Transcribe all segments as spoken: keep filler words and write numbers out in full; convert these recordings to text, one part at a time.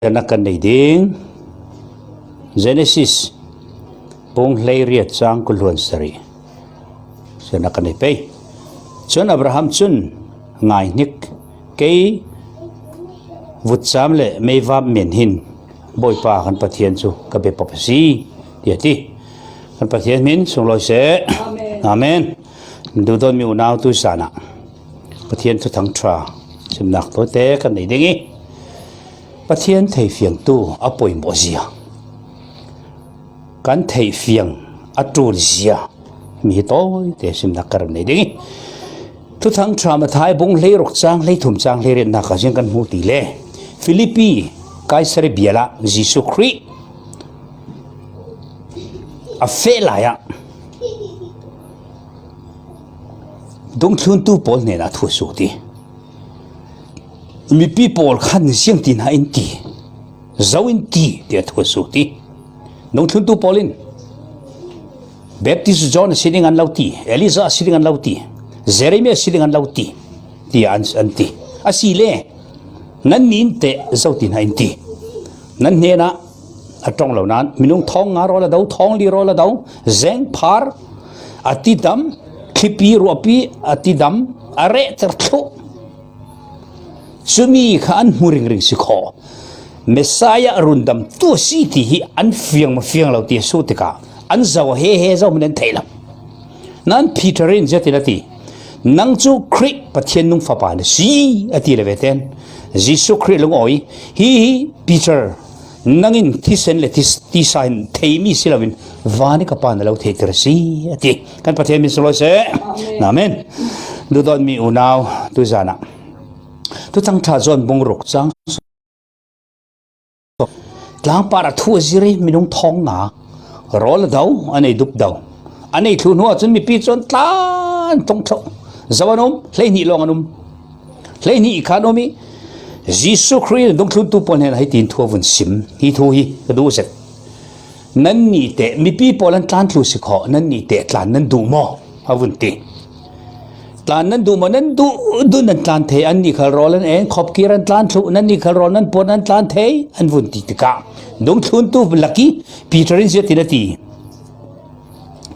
Siatna kan nei ding. Genesis bung hleiriat chang kul hluan sarih. Siatna kan nei pei. Chun Abraham chun, "Ngai hnik, kei vutcham le meivap men hin Bawipa kan Pathian chu ka bepop a si," ti a ti. Kan Pathian min sunglawi seh. Amen. Amen. Duhdawtmi unau, tu zana Pathian thuthang ṭha simnak tawite kan nei ding i, Pathian theihfiangtu a poimawh zia, kan theihfiang a ṭul zia, mi hi tawite simnak ka rak nei ding i, Thuthang ṭha Matthai bung hleiruk chang hleithum chang hleiriatnak ah ziang kan hmu ti le, Filipi Kaisari bialah Jesuh Khrih a feh lai ah dungthluntu pawl hnenah thu a sut i, mipi pawl khan ziang ti hna in ti, zo in ti, tiah thu a sut i, dungthluntu pawl in, "Baptist John a si ding an lo ti, Elijah a si ding an lo ti, Jeremiah a si ding an lo ti," tiah an, an ti. A si le, "Nannih in teh zo ti hna in ti. Nan hnenah a ṭong lo nain, minung thawng nga rawl a do, thawng li rawl a do, zengphar a tidam, thlipi ruahpi a tidam, a rehter thluh. Cumi kha an hmu ringring si khaw. Messiah rundamtu a si ti hi an fiang ma fiang lo ti a sut tikah an zo he he zo hmanh an theih lo." Nain Peter in ziatin a ti, "Nang cu Khrih Pathian nung fapa na si," a ti le ve ten, Jesuh Khrih lungawi, "Hi hi Peter, nang in thisen le this-, tisa in theimi si loin van i ka Pa na lo theihter a si," a ti. Kan Pathian min sunglawi seh. Amen. Amen. Duhdawtmi unau, tu zana Thuthang ṭha John bung ruk chang tlangpar a thu a zir i, minung thawng nga rawl a do, a nei dup do, a nei thluh hnu ahcun mipi cu an tlan tong thlo. Zo an um, hleihnih lawng an um. Hleihnih kha an um i, Jesuh Khrih in dungthluntu pawl hnenah hitin thu a vun sim. Hi thu hi ka duh zet. "Nannih teh, mipi pawl an tlan thluh si khaw, nannih teh tlan nan duh maw?" a vun ti. "Tlan nan duh maw? Nan duh duh nan tlan thei. Annih khal rawl an en, khopkir an tlan thluh, nannih khal rawl nan puan an tlan thei," an vun ti tikah dungthluntu lak i Peter in ziatin a ti,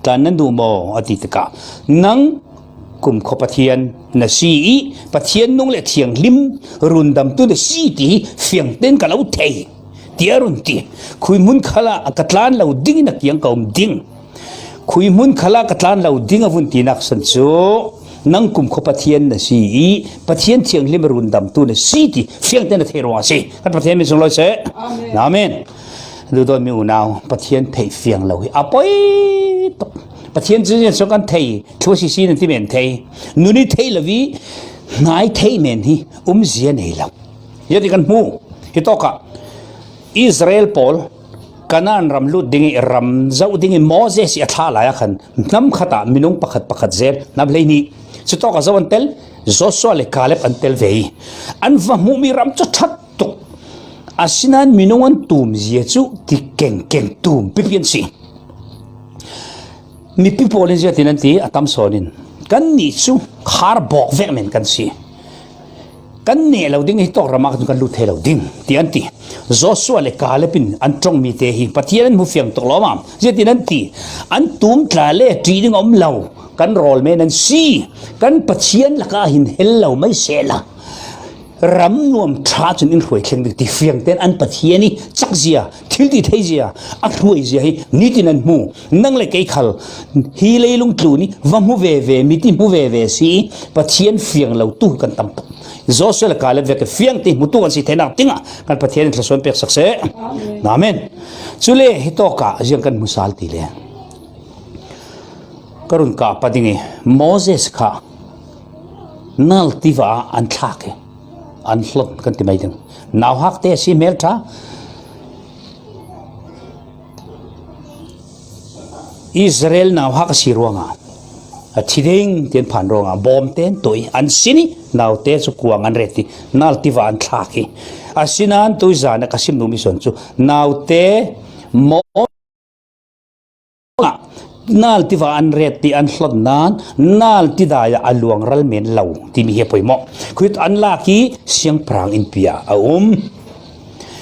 "Tlan nan duh maw?" a ti tikah, "Nang kumkhua Pathian na si i, Pathian nung le thianghlim rundamtu na si ti hi fiang tein ka lo thei," tiah a run ti. "Khui hmun khalah ka tlan lo ding in a kiang ka um ding. Khui hmun khalah ka tlan lo ding," a vun tinak san cu, "Nang kumkhua Pathian na si i, Pathian thianghlim rundamtu na si ti fiang tein a thei ruangah a si." Kan Pathian min sunglawi seh. Amen. Amen. Duhdawtmi unau, Pathian theih fiang lo hi a poi tuk. Pathian cu ziazian kan thei, thlu sisi nan ti men thei. Nun i theih lo i, hnai theih men hi um zia nei lo. Ziatin kan hmu, hitawkah Israel pawl Kanaan ram lut ding i, ram zoh ding i Moses i a thlah lai ah khan hnam khat ah minung pakhat pakhat zel, hnam hleihnih. Cutawkah zo an tel, Joshua le Caleb an tel ve i, an va hmuhmi ram cu ṭhat tuk. Asinain minung an tum zia cu ti kengkeng tum pipi an si. Mipi pawl in ziatin an ti, a tam sawn in, "Kannih cu khar bawk vek men kan si. Kan neh lo ding, hitawk ram ah kan lut thei lo ding," ti an ti. Joshua le Caleb in an ṭongmi te hi Pathian an hmu fiang tuk lawmam. Ziatin an ti, "An tum tla le ṭih ding a um lo kan rawl men an si. Kan Pathian lakah hin hel lo mai sehla, ram nuam ṭha cun in hruai thleng ding," ti fiang tein an Pathian i cak zia, thil ti thei zia, a hruai zia hi nitin an hmu. Nang le kei khal hi leilung tlun i va hmu veve, mit i hmu veve si i, Pathian fiang lo tu kan tam tuk. Joshua le Caleb vek fiang te hmu tu kan si theinak dingah kan Pathian in thluasuan pek sak seh. Amen. Amen. Cule hitawkah ziang kan hmu sal ti le, ka run kah pa ding i, Moses kha nal tiva ah an thlak i, an hlon kan ti mai ding. Nauhak te a si hmelṭha. Israel nauhak a si ruangah, a thi ding ti an phan ruangah bawm te an tuah i, an sin i, naute cu kuang an ret i, nal tiva an thlak i. Asinain tu zan a ka sim duhmi sawn cu naute maw nal tiva an ret ti an hlon nain, nal tidai ah a luangral men lo timi hi a poimawh. Khuit an lak i siangpahrang innpi ah a um.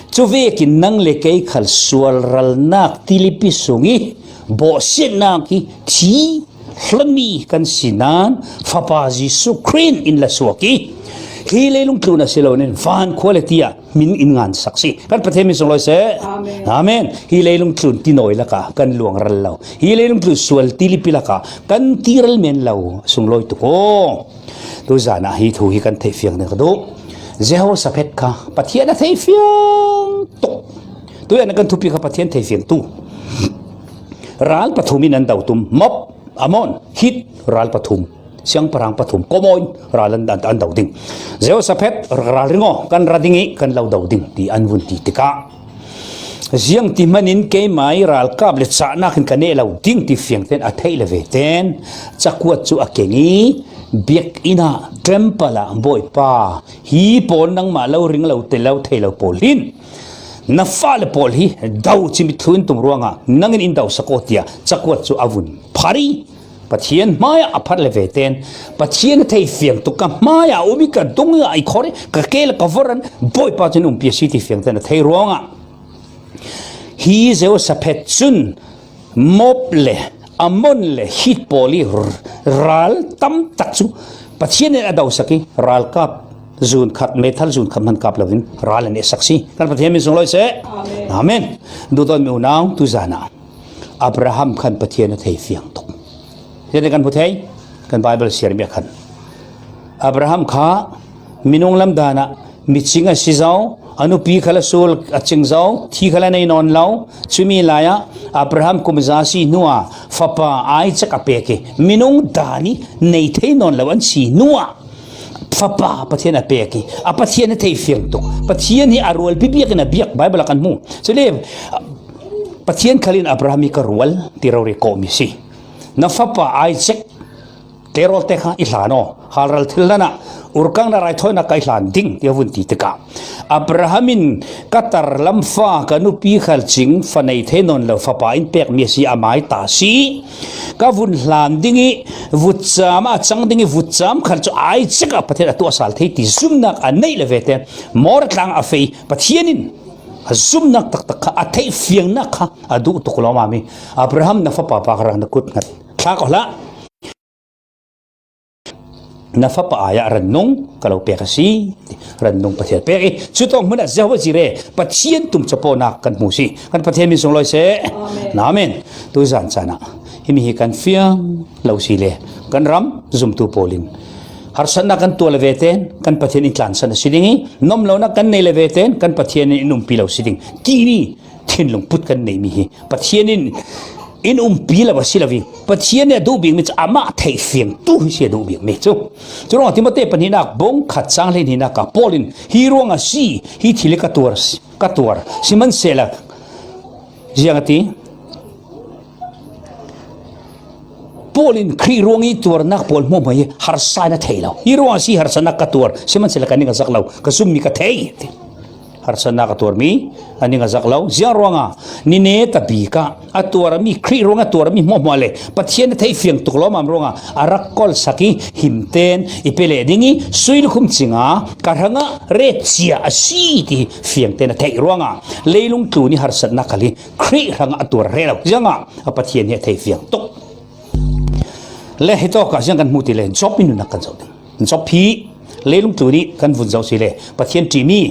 Cuvekin nang le kei khal sual ralnak tilipi sung i bawhsiatnak i thi hlatmi kan si nain Fapa Jesuh Khrih in la suak i, hi leilung tlun a si loin van khua le tiah min in ngansak si. Kan Pathian min sunglawi seh. Amen. Amen. Hi leilung tlun tinawi lakah kan luang ral lo. Hi leilung tlun sual tilipi lakah kan ti ral men lo sunglawi tuk aw. Tuzan ah hi thu hi kan theih fiang ding ka duh. Jehoshaphat kha Pathian a theih fiang tuk. Tuiah kan thupi kha Pathian theih fiang tu. Ral pathum in an do tum. Moab, Ammon, Hit, ral pathum. Siangpahrang pathum. Komoi ral an, an, an do ding. Jehoshaphat, ralring aw, kan ra ding i kan lo do ding ti an vun ti tikah, ziangti hmanin keimah i ralkap le cahnak in ka neh lo ding ti fiangten a theih le veten cakuat cu a keng i, biakinn ah, temple ah, Bawipa, hi pawl nangmah lo ring lo, tel lo, thei lo pawl hin na fale pawl hi do cimit thlu in tum ruangah nangin in dosak aw, tiah cakuat cu a vun phar i, Pathian hmaiah a phar le veten Pathian a theih fiang tuk, ka hmaiah a um i ka dung i a i khor i ka ke le ka vorh an Bawipa cun umpi a si ti fiangten a theih ruangah, hi Jehoshaphat cun Moab le Ammon le Hit pawl i r-, ral tam tak cu Pathian in a dosak i, ralkap zun khat, meithal zun khat hman kap loin ral a nehsak si. Kan Pathian min sunglawi seh. Amen. Amen. Duhdawtmi unau, tuzan ah Abraham khan Pathian a thei fiang tuk. Ziate kan hmu thei, kan Bible siarmi ah khan Abraham kha minung lam dan ah micing a si zo, a nupi khal a sul a cing zo, thi khal a nei nawn lo. Cumi lai ah Abraham kum za si hnu ah fapa Isaac a pek i, minung dan i nei thei nawn lo an si hnu ah fapa Pathian a pek i, a Pathian a thei fiang tuk. Pathian hi a rualpi biak in a biak Bible ah kan hmu. Cule Pathian khal in Abraham hi ka rual ti rori kawhmi si. Na fapa Isaac tlerawlte kha i hlan aw, halral thil hlan ah, urkangna raithawinak ka i hlan ding, tiah a vun ti tikah, Abraham in ka tar lam fa, ka nupi khal cing fa nei thei nawn lo fapa in pekmi a si, a mai ta si. Ka vun hlan ding i vutcam a cang ding i vutcam khal cu Isaac ah Pathian a tuah sal thei ti zumnak a neih le vete Mawra tlang a fei Pathian in a zumnak taktak kha, a theih fiangnak kha a duh tuk lawmam i, Abraham, na fapa pa kha ra, na kut hngat thlak aw hlah. Na fapa ai ah rannung ka lo pek a si. Rannung Pathian pek i, cutawng hmun ah Jehovah Jireh, Pathian tum caponak kan hmu si. Kan Pathian min sunglawi seh. Amen. Amen. Tuzan caan ah himi hi kan fiang lo si le, kan ram zumtu pawl in harsatnak kan tuah le veten kan Pathian in tlansan a si ding i, nomlonak kan nei le veten kan Pathian in in umpi lo si ding timi thinlung put kan neihmi hi Pathian in in umpi lo a si lo i, Pathian nih a duh bikmi cu amah theih fiangtu hi si a duh bikmi cu. Curuangah Timote pahnihnak bung khat cang hleihnihnak ah Paul in, hi ruang a si, hi thil hi ka tuar, ka tuar sihmanhsehlaw, ziang a ti, Paul in Khrih ruang i tuarnak pawl hmuahhmuah hi harsa in a thei lo. Hi ruang a si, harsatnak ka tuar sihmanhsehlaw ka ning a zak lo, ka zummi ka thei, a ti. Harsatnak a tuarmi a ning a zak lo. Ziang ruangah? Ni neta bik ah a tuarmi, Khrih ruang a tuarmi hmuahhmuah le Pathian a theih fiang tuk lawmam ruangah a rak kolsak i, himten i pe leh ding i, sui lukhum cingah ka hrangah ret cia a si ti fiangten a theih ruangah leilung tlun i harsatnak khal hi Khrih hrangah a tuar reh lo. Ziangah? A Pathian hi a theih fiang tuk. Le hitawkah ziang kan hmu ti le, Job i nunnak kan zoh ding. Job hi leilung tlun i kan vun zoh si le Pathian ṭihmi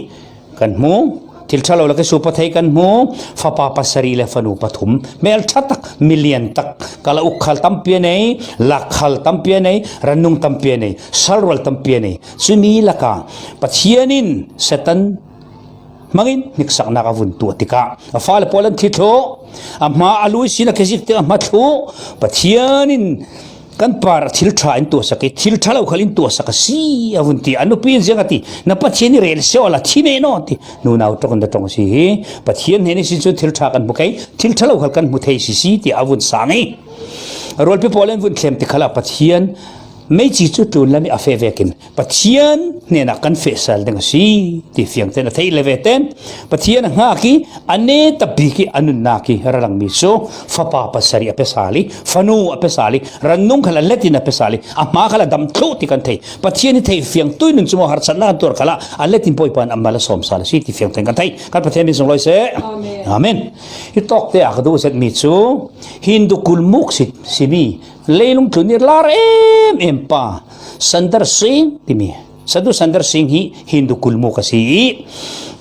kan hmu. Thil ṭha lo lak i supa thei kan hmu. Fapa pasarih le fanu pathum, hmelṭha tak, milian tak, kalauk khal tampi a nei, lak khal tampi a nei, rannung tampi a nei, salrual tampi a nei. Cumi lakah Pathian in Satan hmangin hniksaknak a vun tuah tikah a fale pawl an thi thluh, a hma a lui sin a kizik tik a hma thluh. Pathian in kan par thil ṭha in tuahsak i, thil ṭha lo khal in tuahsak a si, a vun ti. A nupi in ziang a ti? Na Pathian i rel seh awla thi men aw, ti. Nunau ṭong in na ṭong si hi. Pathian hnen ihsin cun thil ṭha kan hmu kei, thil ṭha lo khal kan hmu thei si si, ti a vun sang i, a rualpi pawl in vun thlem ti khalah Pathian Meici cu tlun lam i a feh vekin Pathian hnenah kan feh sal ding a si ti fiangten a theih le veten Pathian a hngak i a netabik i a nunnak i ra langmi cu fapa pasarih a pe sal i fanu a pe sal i rannung khal a let in a pe sal i a hma khal a dam thluh ti kan thei. Pathian i thei fiangtu i nun cu maw harsatnak an tuar khalah a let in Bawipa in a mal a sawm sal a si ti fiangten kan thei. Kan Pathian min sunglawi seh. Amen. Amen. Hi tawkte a ka duh zetmi cu Hindu kulmuk si, simi leilung tlun i lar em em pa Sundar Singh timi, Sadhu Sundar Singh hi Hindu kulmuk a si i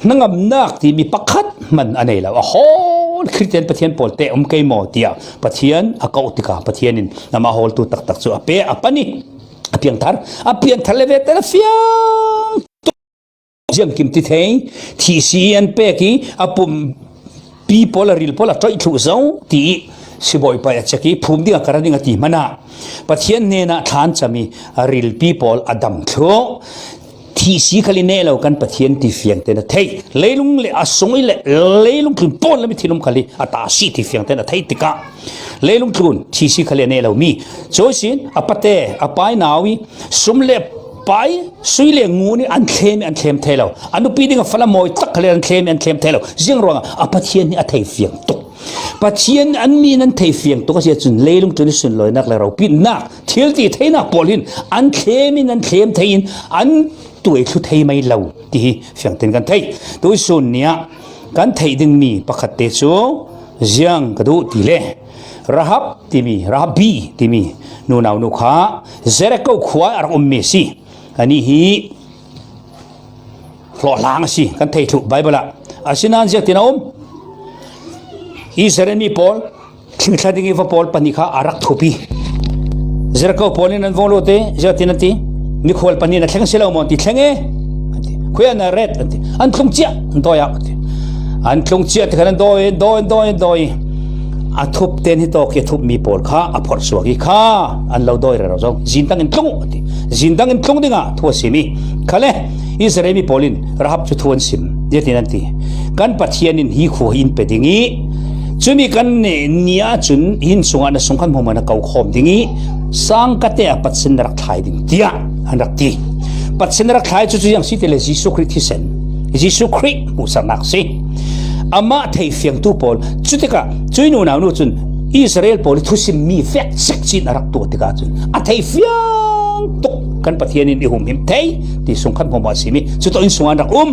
hnangamnak timi pakhat hman a nei lo. A hawl Khristian Pathian pawl te um kei maw tiah Pathian a kauh tikah Pathian in amah hawltu taktak cu a pe, a pan i a piangthar, a piangthar le vete a fiang. Ziangkim ti thei, thih si i an pek i a pumpi pawl a ril pawl a ṭoih thluh zo ti i sibawipa a cek i phum ding a kar ding a ti hmanah Pathian hnenah thlan cam i a rilpi pawl a dam thluh. Thih si khal i neh lo kan Pathian ti fiangten a theih. Leilung le a sung i le leilung tlun pawl lam i thil um khal i a ta si ti fiangten a theih tikah leilung tlun thih si khal i a neh lomi, cuisin a pate a pai nau i sum le pai, sui le ngun i an thlem i an thlem thei lo. A nupi ding a fala mawi tak khal i an thlem i an thlem thei lo. Ziang ruangah a Pathian hi a thei fiang tuk. Pathian an mi nan thei fiang tuk a si ahcun leilung tlun i sunlawinak le ropitnak, thil ti theinak pawl hin an thlem in an thlem thei in an tuai thlu thei mai lo ti hi fiangten kan thei. Tuisun ni ah kan theih dingmi pakhat te cu ziang ka duh ti le Rahab timi, Rahabi timi nunau nu kha Jericho khua ah a rak ummi a si. Anih hi hlawhhlang a si, kan thei thluh Baibal ah. Asinain ziangtin a um? Israel mi pawl, thingthla ding i va pawl pahnih kha a rak thup i, Jericho pawl in an vung lut i, ziangtin an ti, mikhual pahnih na thleng si lo maw? An ti, thleng e, an ti. Khui ah na ret? An ti. An tlung ciah, an dawi ah, an ti. An tlung ciah tikhan an dawi, dawi, dawi, dawi. A thup ten hi tawk i a thup mi pawl kha a phorh suak i kha an lo dawi rero zo. Zin dang in tlung, an ti. Zin dang in tlung dingah thu a simi. Khale, Israel mi pawl in Rahab cu thu an sim. Ziangtin an ti, kan Pathian in hi khua hi in pe ding i, cumi kan neh ni ahcun hi inn sungah na sungkhan hmuahhmuah na ko khawm ding i, sangkate ah patsin na rak thlai ding, tiah an rak ti. Patsin na rak thlai cu, cu ziang si ti le Jesuh Khrih thisen, Jesuh Khrih hmuhsaknak si. Amah thei fiangtu pawl, cutikah cui nunau nu cun Israel pawl i thusimmi fek cik cin a rak tuah tikah cun a thei fiang tuk kan Pathian in i humhim thei ti sungkhat hmuahhmuah a simi cu tawh inn sungah an rak um.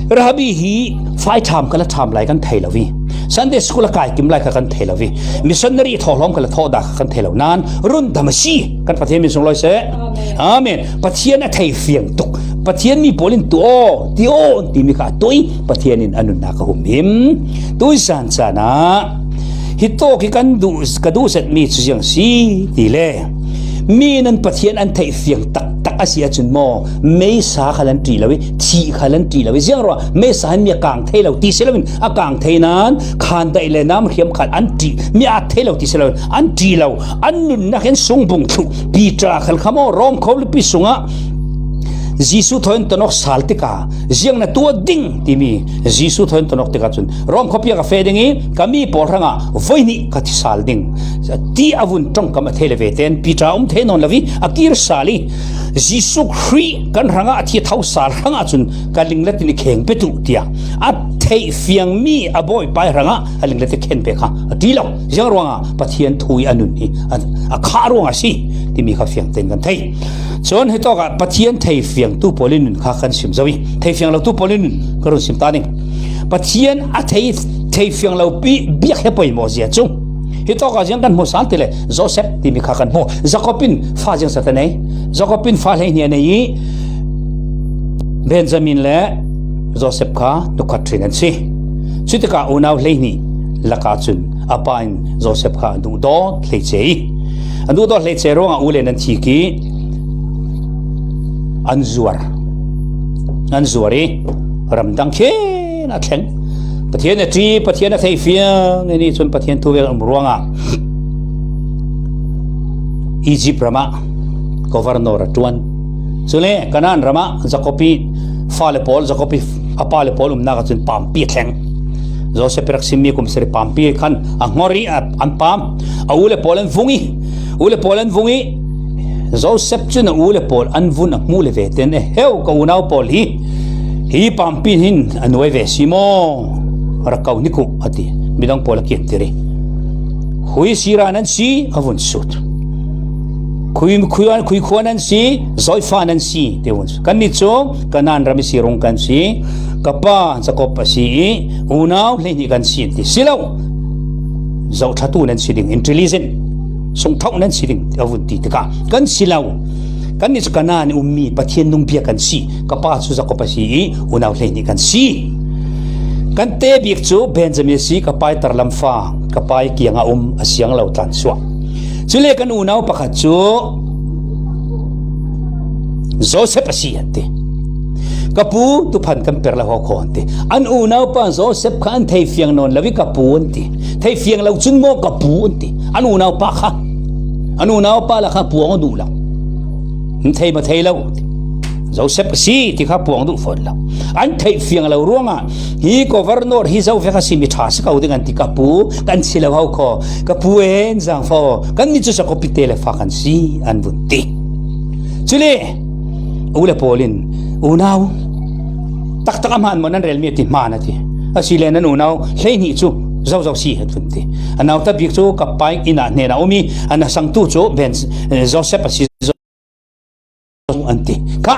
Rahabi hi fai ṭham kha la ṭham lai kan thei lo i, Sunday school a kai kim lai kha kan thei lo i, missionary thawhlawm kha la thawhdah kha kan thei lo. Nain rundam a si. Kan Pathian min sunglawi seh. Amen. Amen. Pathian a thei fiang tuk. Pathian mi pawl in tuah aw, ti aw, an timi kha a tuah i Pathian in a nunnak a humhim. Tuizan caan ah hi tawk i kan duh, ka duh zetmi cu ziang si ti le, mi nan Pathian an theih fiang taktak a si ahcun maw, meisa khal an ṭih lo i, thih khal an ṭih lo i, ziang ruah meisa hin mi a kang thei lo ti si loin a kang thei nain khandaih le nam hriam khal an ṭih, mi a at thei lo ti si loin an ṭih lo. An nunnak hin sungbung thluh. Peter khal kha maw, Rom khualipi sungah Jesuh thawn tonawk sal tikah ziang na tuah ding timi Jesuh thawn tonawk tikah cun Rom khuapi ah ka feh ding i ka mi pawl hrangah voi hnih ka thi sal ding ti a vun ṭongkam a thei le ve tein Peter a um thei nawn lo i a kir sal i Jesuh Khrih kan hrangah a thi a tho sal hrangah cun ka linglet in i kheng pet uh tiah a theih fiangmi a bawipa hrangah a linglet i khen pe kha a ṭih lo. Ziang ruangah Pathian thu i a nun hi a, a khah ruangah a si timi kha fiang tein kan thei. Cun hi tawkah Pathian thei fiangtu pawl i nun kha kan sim zo i, thei fiang lotu pawl i nun ka run sim ta ding. Pathian a thei, thei fiang lo pi biak he poimawh zia cu hi tawkah ziang kan hmu sal ti le Joseph timi kha kan hmu. Jacob in fa ziang sa ta nei? Jacob in fa hleihnih a nei i Benjamin le Joseph kha nukhat ṭhin an si. Cutikah unau hleihnih lakah cun a pa in Joseph kha a duhdawt hleice i, a duhdawt hleice ruangah u le nan thik i an zuar, an zuar i ramdang khin a thleng. Pathian a ṭih, Pathian a thei fiang i nih cun Pathian thu vek a um ruangah Egypt ramah governor a ṭuan. Cule Kanaan ramah Jacob i fale pawl, Jacob i a pale pawl umnak ahcun pampi a thleng. Joseph i rak simmi kum sarih pampi khan a hnor i a, an pam. A u le pawl an vung i, u le pawl an vung i Joseph cun a u le pawl an vun a hmuh le ve ten, "E heu, ka unau pawl hi, hi pampi hin a nuai ve si maw? Ra ko ni kuh," a ti. Midang pawl a kiantir i, "Khui sira nan si," a vun sut. "Khui, khui, khui khua nan si, zawifa nan si," ti vun sut. "Kannih cu Kanaan ram i si rung kan si, ka pa Jakob a si i unau hleihnih kan si," an ti. "Si lo, zohthatu nan si ding, intelligent, sungthoh nan si ding," a vun ti tikah, "Kan si lo, kannih cu Kanaan i ummi Pathian nung bia kan si, ka pa cu Jakob a si i unau hleihnih kan si. Kan te bik cu Benjamin a si, ka pa i tarlam fa, ka pa i kiangah um a siang lo tlan suah. Cule kan unau pakhat cu Joseph a si," an ti. "Ka pu, tuphan kan per lo ho kho," an ti. An unau pa Joseph kha an thei fiang nawn lo i, "Ka pu," an ti. "Thei fiang lo cun maw ka pu?" an ti. An unau pa kha, an unau pa la kha puang a duh lo. "An thei ma thei lo, Joseph a si," ti kha puang duh fawn lo. An theih fiang lo ruangah, "Hi governor hi zo vek a si, mi ṭha si ko ding," an ti. "Ka pu kan si lo ho kho, ka pu en zangfa aw, kannih cu Jakob i te le fa kan si," an vun ti. Cule u le pawl in, "Unau taktak a hmaan maw nan relmi?" a ti. "Hmaan," a ti. "Asile nan unau hleihnih cu zozo si?" an vun ti. "A nauta bik cu ka pa inn ah hnenah um i, a nasangtu cu Ben, eh, Joseph a si," an ti. Kha,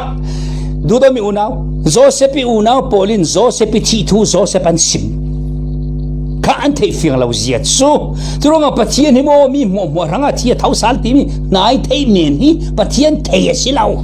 duhdawtmi unau, Joseph i unau pawl in Joseph i thih thu Joseph an sim. Kha an theih fiang lo zia cu, curuangah Pathian hi maw mi hmuahhmuah hrangah thi a tho sal timi hna i theih men hi Pathian thei a si lo.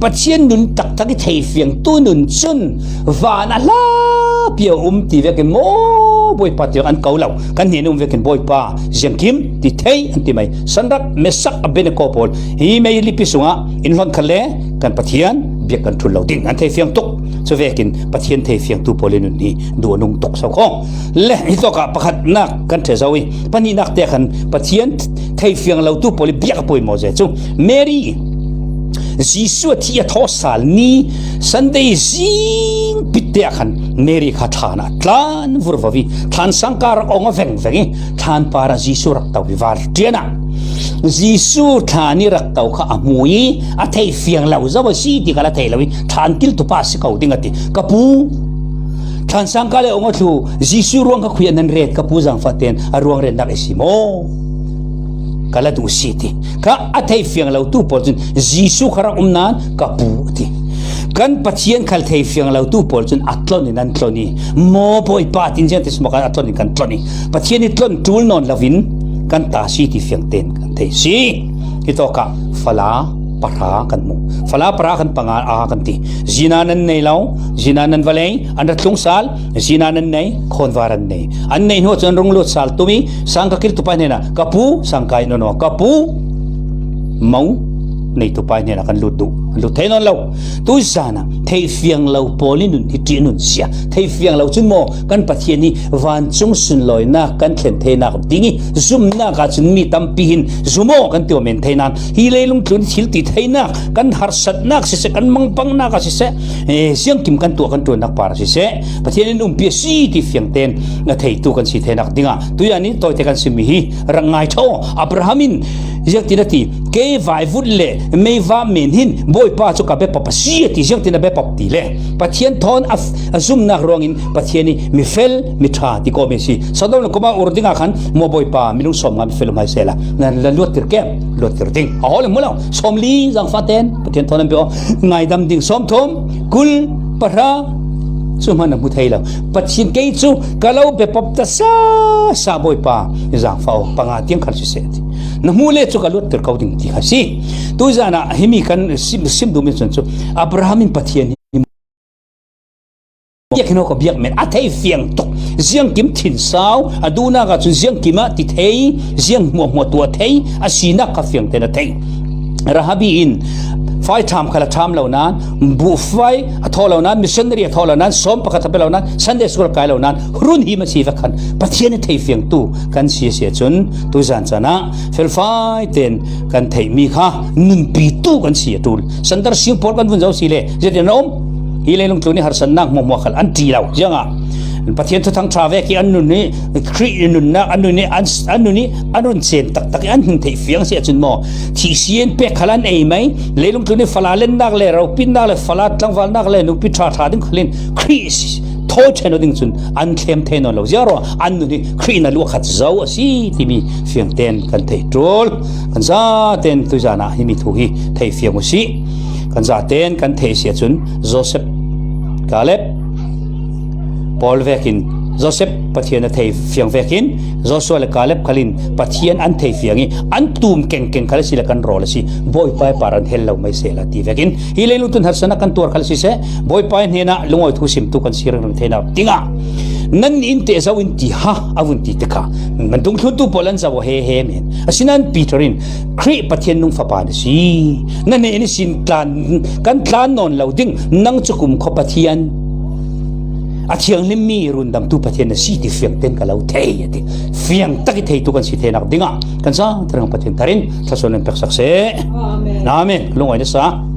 Pathian nun taktak i thei fiangtu nun cun van a hlapi a um ti vekin maw Bawipa ti vek an ko lo. Kan hnen a um vekin Bawipa ziangkim ti thei an ti mai. Sanrak, Mesak, Abednego pawl hi mei lipi sungah in hlon kha le kan Pathian biak kan ṭhul lo ding an thei fiang tuk. Cuvekin Pathian thei fiangtu pawl in nun hi duh a nung tuk so kho. Le hitawkah pakhatnak kan ṭhe zo i, pahnihnak te khan Pathian thei fiang lotu pawl i biak a poimaw zia cu Mary, Jesuh a thih a thaw sal ni Sunday zing pit te ah khan Mary kha thlan ah tlan vurvo i, thlan sangka rak ong a vengveng i, thlan par ah Jesuh rak to i var ṭian ah Jesuh thlan i rak to kha a hmu i, a thei fiang lo zo a si ti kha a thei lo i, thlan kiltu pa a si ko ding a ti. "Ka pu, thlan sangka le ong a thlu, Jesuh ruang kha khui ah nan ret," ka pu zangfah ten a ruang retnak i si maw? Ka la duh si ti. Kha a thei fiang lotu pawl cun Jesuh kha rak um nain ka pu a ti. Kan Pathian khal thei fiang lotu pawl cun a tlon in an tlon i, maw Bawipa tin ziang ti smaw kan a tlon in kan tlon i, Pathian i tlon ṭul nawn loin kan ta si ti fiang ten kan thei si. Hitawkah fala pahra kan hmu. Fala pahra khan panga a kan ti. Zina nan nei lo, zina nan va lei, an ra tlung sal, zina nan nei, khawnvar an nei. An nei hnu cun an rung lut sal tum i, sangka kiltu pa hnenah, "Ka pu, sangka i nawn aw, ka pu." Mo neitu pa hnenah kan lut duh, an lut thei nawn lo. Tu zan ah thei fiang lo pawl i nun hi ṭih nun sia. Thei fiang lo cun maw kan Pathian hi vancung sunlawinak kan thlen theinak ding i zumnak ah cun mi tampi hin zum aw kan ti aw men thei nan, hi leilung tlun thil ti theinak, kan harsatnak siseh, kan mangbangnak ah siseh, eh, siangkim kan tuah kan ṭuannak par ah siseh, Pathian in umpi a si ti fiang ten a theitu kan si theinak dingah tuizan i tawite kan simmi hi rak ngai ṭha aw. Abraham in ziangtin a ti, "Kei vaivut le meivap men hin Bawipa cu ka biapap a si," a ti. Ziangtin a biapap ti le Pathian thawn a, a zumnak ruangin Pathian i mi fel, mi ṭha ti kawmi a si. Sodom le Gomorrah ur dingah khan maw Bawipa, minung sawmnga mi fel um hai sehla nan la luattir kem, luattir ding. A hawl le hmu lo, sawmli zangfah ten Pathian thawn an biak aw, ngaidam ding. Sawmthum, kul, pahra, cu hmanh a hmu thei lo. Pathian, "Kei cu ka lo biapap ta sa, sa Bawipa, zangfah aw, panga tiang khal siseh," a ti. "Na hmuh le cu ka luattir ko ding," ti kha si. Tuizan ah himi kan sim, sim duhmi cun cu Abraham in Pathian hi biak hin aw ka biak men a thei fiang tuk. Ziangkim thinsau a duhnak ah cun ziangkim ah ti thei, ziang hmuahhmuah tuah thei, a sinak kha fiang ten a thei. Rahabi in fai ṭham khal a ṭham lo nan, buhfai a thawh lo nan, missionary a thawh lo nan, sawm pakhat a pe lo nan, Sunday school a kai lo nan, run hi mah si vek khan Pathian a thei fiangtu kan si a si ahcun tuizan caan ah felfai ten kan theihmi kha nunpitu kan si a ṭul. Sandar sing pawl kan vun zo si le, zetin a um? Hi leilung tlun i harsatnak hmuahhmuah khal an ṭi lo. Ziangah Pathian thuthang ṭha vek hi an nun hi, Khrih nunnak an nun hi, an, an nun hi, an run cen taktak hi an hmu thei fiang si ahcun maw, thihsi in pek khal an ei mai, leilung tlun hi fala lennak le, ropitnak le, fala tlangvalnak le, nupi ṭha ṭha ding khal in Khrih si, thawi ṭhen aw ding cun an thlem thei nawn lo. Ziah ruah an nun hi Khrih na luah khat zo a si timi fiang ten kan thei ṭul. Kan zaten tuizan ah himi thu hi thei fiang u sih. Kan zaten kan thei si ahcun Joseph, Kaleb, Paul vekin Joseph Pathian a thei fiang vekin Joshua le Kaleb khalin Pathian an thei fiang i an tum kengkeng khal a si le kan rawl a si. Bawipa i par an hel lo mai sehla ti vekin hi leilung tun harsatnak kan tuar khal a si seh, Bawipa i hnenah lungawi thu simtu kan si ringring theinak dingah nan in teh zo in ti ha a vun ti tikah nan dungthluntu pawl an zo he he men. Asinain Peter in Khrih Pathian nung fapa na si. Na hnen ihsin tlan, kan tlan nawn lo ding, nang cu kum kho Pathian a thianghlimmi rundamtu Pathian na si ti fiang ten ka lo thei a ti. Fiang tak i theitu kan si theinak dingah kan zaten Pathian thar in thluasuah nan peksak seh. Amen. Amen. Lungawi na sa.